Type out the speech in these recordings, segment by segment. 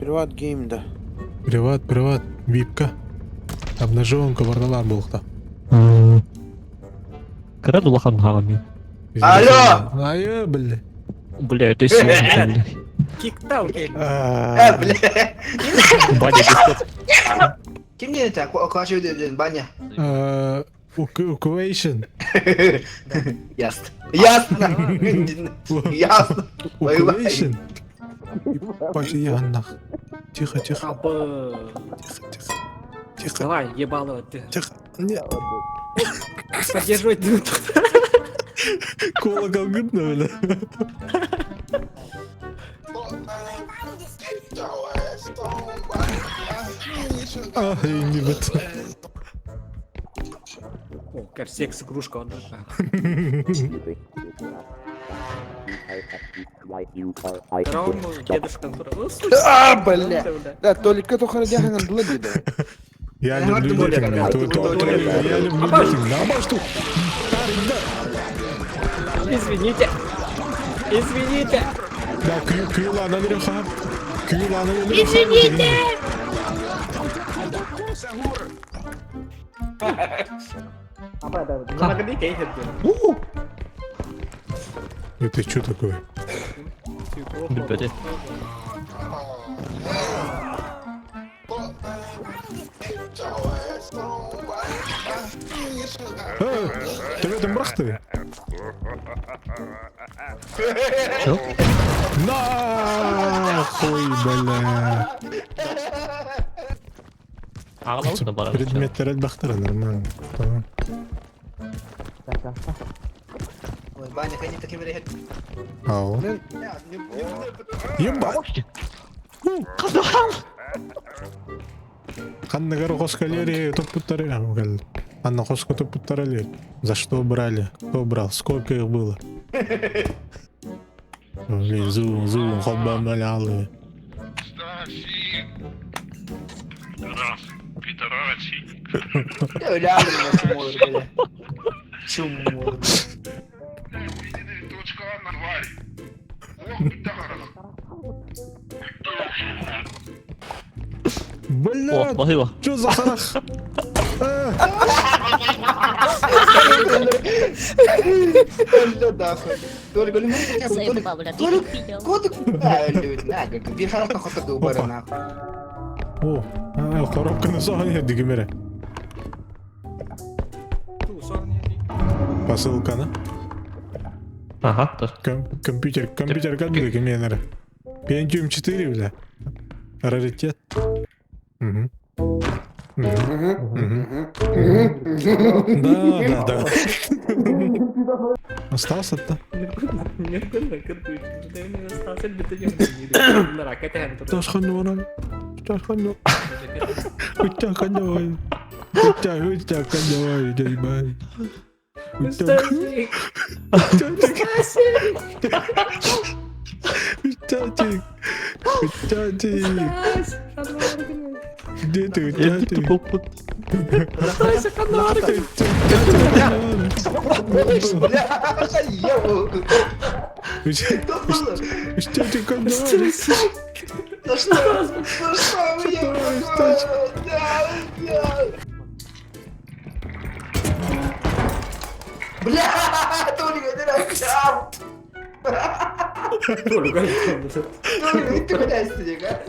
Приват гейм да. Приват, приват, випка. Обнаженка барналар буолта. Кыра улахан хаҕамыы. Алло! Айы, бля. Бля, это сложно. Киктал кел. Э, бля. Баня бесплатно. Ким диэн этэ? Клаш диэн баня. Equation. Ясно. Ясно. Ясно. Equation. Ебать, Тихо, тихо. Тихо, тихо. Тихо. Давай, ебало ты. Тихо. Нет. Поддерживать тут. Колокол гыбна, бля. А, не бит. О, секс игрушка он. Дедушка. А, бля. Да, только то дяханан дла дида. Я люблю детинг, я люблю детинг. А что? Извините. Извините. Да, крыла на верха. Крыла на верха. Извините. Это что такое? Ребята. Ты в этом брахты? Чё? Нахуй, бля. Предметтер бахтара нормально. Tamam. Баня, хай не таким рехет. Ау. Ебать! Ханныгар хоскалери топпуттары Анна хоско топпуттары За что брали? Кто брал? Сколько их было? Блин, зубом, зубом, холбам, Стасик! Раз, пидорасик. Я бля, чмо, бля. Точка на тварь. Ох, пидорас. Бля, что за харах? О, коробканы соған дигимере. Посылканы. Ага, тоже. Компьютер, компьютер как дигимере. Pentium 4, бля. Раритет. Угу. Да, да, да. Остался-то? Где ты? Где ты? Бля, ебу. Что ты За что? За что вы Бля, Толик, это Толик, Толик, ты куда сидишь, а?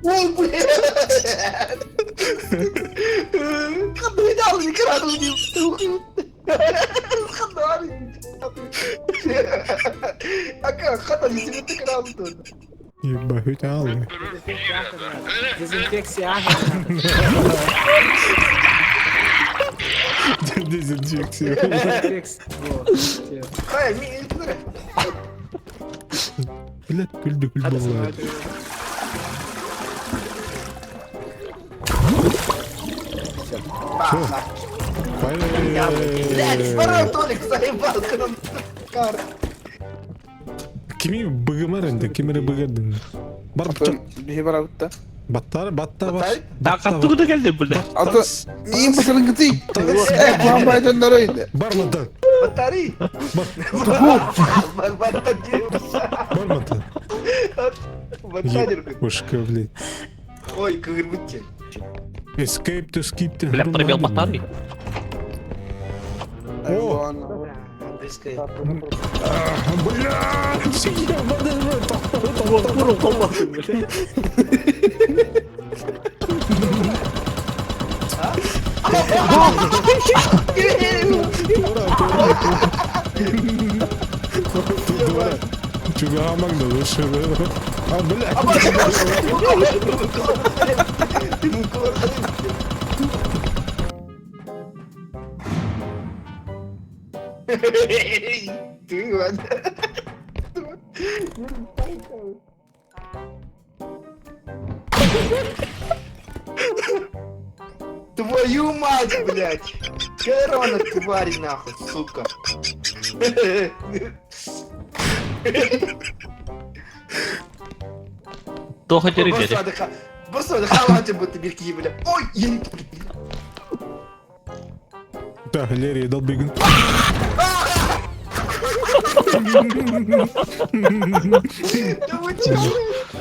Ой, блядь! Ебать, алый. Дезинфекция. Дезинфекция. Дезинфекция. Блядь, күлді күл болар. Блядь, второй Толик заебал, Кими быгымар енді, кимери быгырдың. Бар Бихи барабытта. Баттар, батта бар. Баттай? Да каттыгы да келди бля. Аты неин басырыңгытый? Э, куһаҕан баайданнары инде. Бар мантан. Батарей! Бар. Батарей! Бар мантан. Батарей! Ебушка, блядь. Ой, кыгырбытте. Escape to skip to. Бля, пробел батарей. О! Бля! Бля. Чугамак да лучше. А, бля! Ты, ладно. Твою мать, блядь! Корона, тварь, нахуй, сука. Тоха дери. Просто халате будто бирки, бля. Ой, я не... Да, Лерия долбигн. Да вы чё,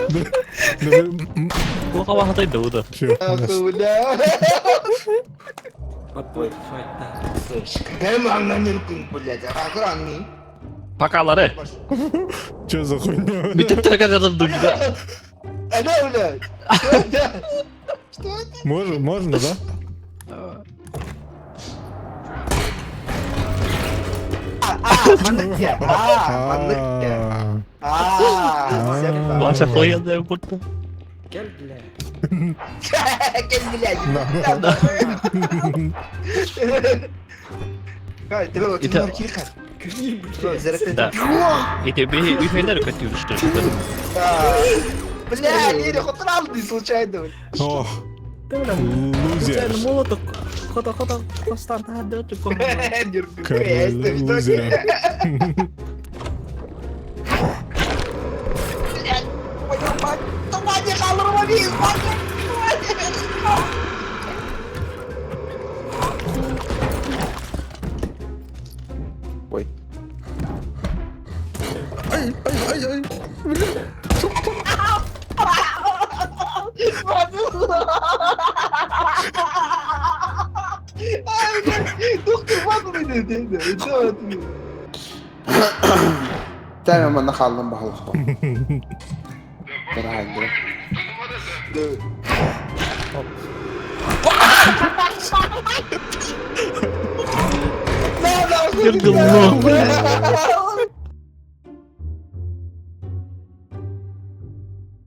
блядь? Тоха вахатай да. Чё, Нахуй, бля. Подпой, файта. Дай мам на мирку, блядь, охранный. Покалары. Чё за хуйня? Бүтүп дугда. Алло, блядь. Что это? Что это? Можно, можно, да? А, маннык А, маннык А, Ваша хуйня будто. Кел, бля. Кел, блядь. Хай, ты вот, Это- ты Да. И тебе үхелер көтүрүштү. Бля, не, хотралды случайно. О, Бля, лузер. Молоток. Хота, хота, хостан, Король лузера. Ой. Ай, ай, ай, ай. Бля. Тәме манна халдым бахалықпа. Дорогая, Говно, бля.